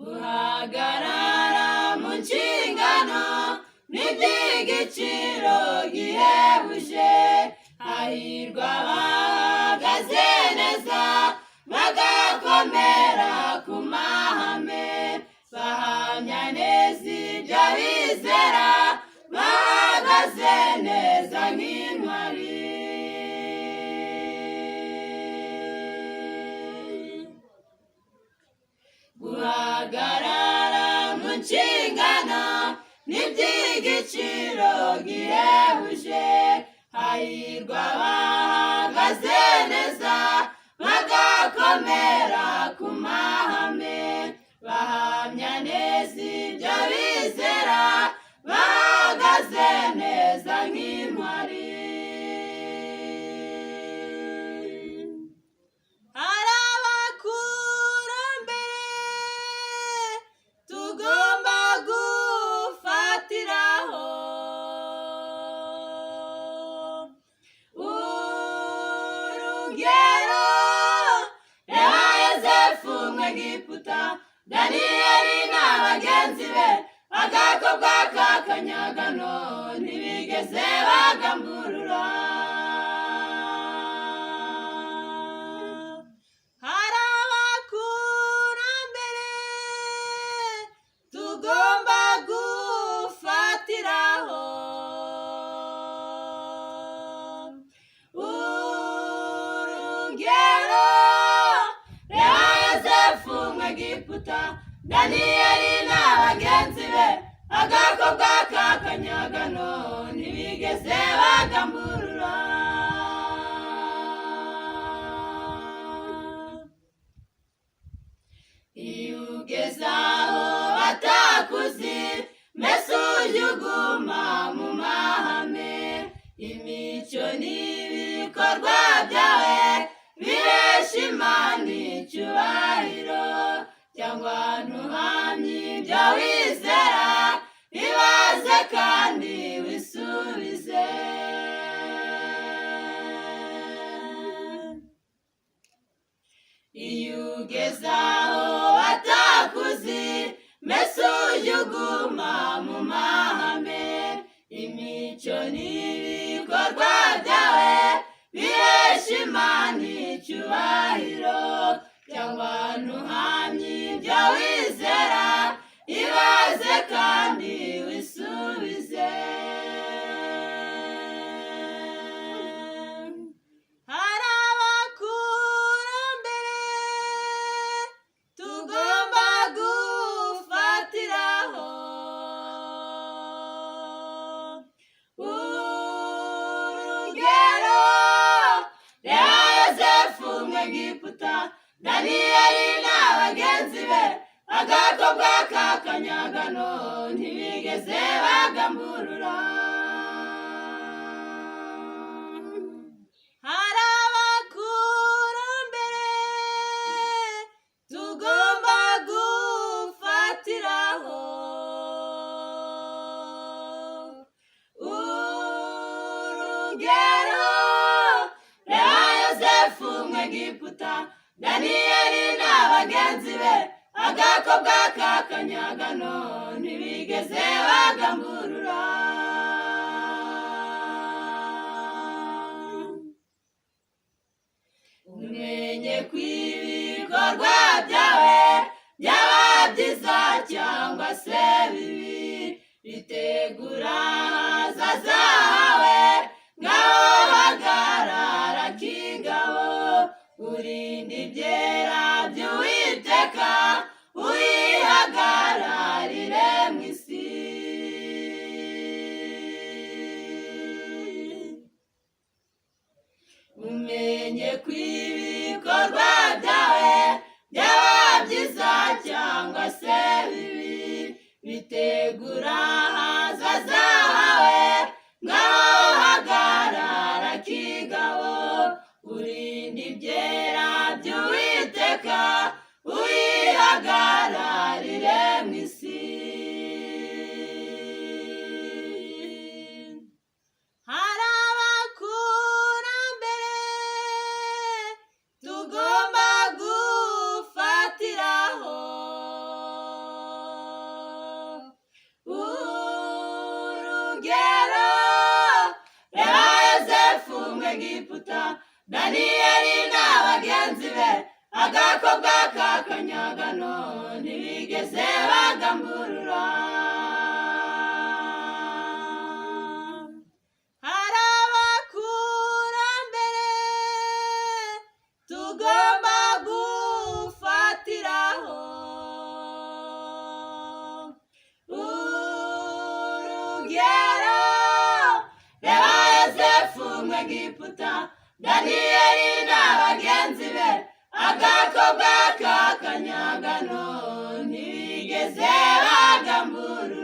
Guhagarara mu nshingano ni iby'igiciro gihebuje. Hahirwa abahagaze neza, bagakomera ku mahame, bahamya neza ibyo bizera, bahagaze neza nk'intwari. Guhagarara mu nshingano ni iby'igiciro gihebuje. Hahirwa abahagaze neza, bagakomera ku mahame, bahamya neza ibyo bizera, bahagaze neza nk'intwari. Hari abakurambere tugomba gufatiraho urugero. Reba Yozefu Mwegiputa, Daniyeli na bagenzi be, agakobwa k'akanyagano ntibigeze bagamburura. Hari abakurambere tugomba gufatiraho urugero. Reba Yozefu Mwegiputa, Daniyeli na bagenzi be, agakobwa k'akanyagano ntibigeze bagamburura. Iyo ugeze aho batakuzi, mbese ujya uguma mu mahame? Imico n'ibikorwa byawe bihesha Imana icyubahiro, cyangwa ntuhamye ibyo wizera? Ibaze kandi wisubize. Iyo ugeze aho batakuzi, mbese ujya uguma mu mahame? Imico n'ibikorwa byawe bihesha Imana icyubahiro, cyangwa ntuhamye ibyo wizera? Ibaze kandi wisubize. Hari abakurambere tugomba gufatiraho urugero. Reba Yozefu Mwegiputa, Daniyeli na bagenzi be, agakobwa k'akanyagano ntibigeze bagamburura. Hari abakurambere tugomba gufatiraho urugero. Reba Yozefu Mwegiputa, Daniyeli na bagenzi be, agakobwa k'akanyagano ntibigeze bagamburura. Umenye ko ibikorwa byawe byaba byiza cyangwa se bibi, bitegura ahazaza hawe. Ngaho hagarara kigabo, urinde ibyera by'Uwiteka, uyihagararire mu isi. Umenye ko ibikorwa byawe byaba byiza cyangwa se bibi, bitegura ahazaza hawe. Ngaho hagarara kigabo, urinde ibyera by'Uwiteka, uyihagararire mu isi. Hari abakurambere tugomba gufatiraho. Urugero, reba Yozefu Mwegiputa, Daniyeli na bagenzi be, agakobwa k'akanyagano ntibigeze bagamburura. Hari abakurambere tugomba gufatiraho. Urugero, reba Yozefu Mwegiputa, Daniyeli na bagenzi be, agakobwa k'akanyagano ntibigeze bagamburura.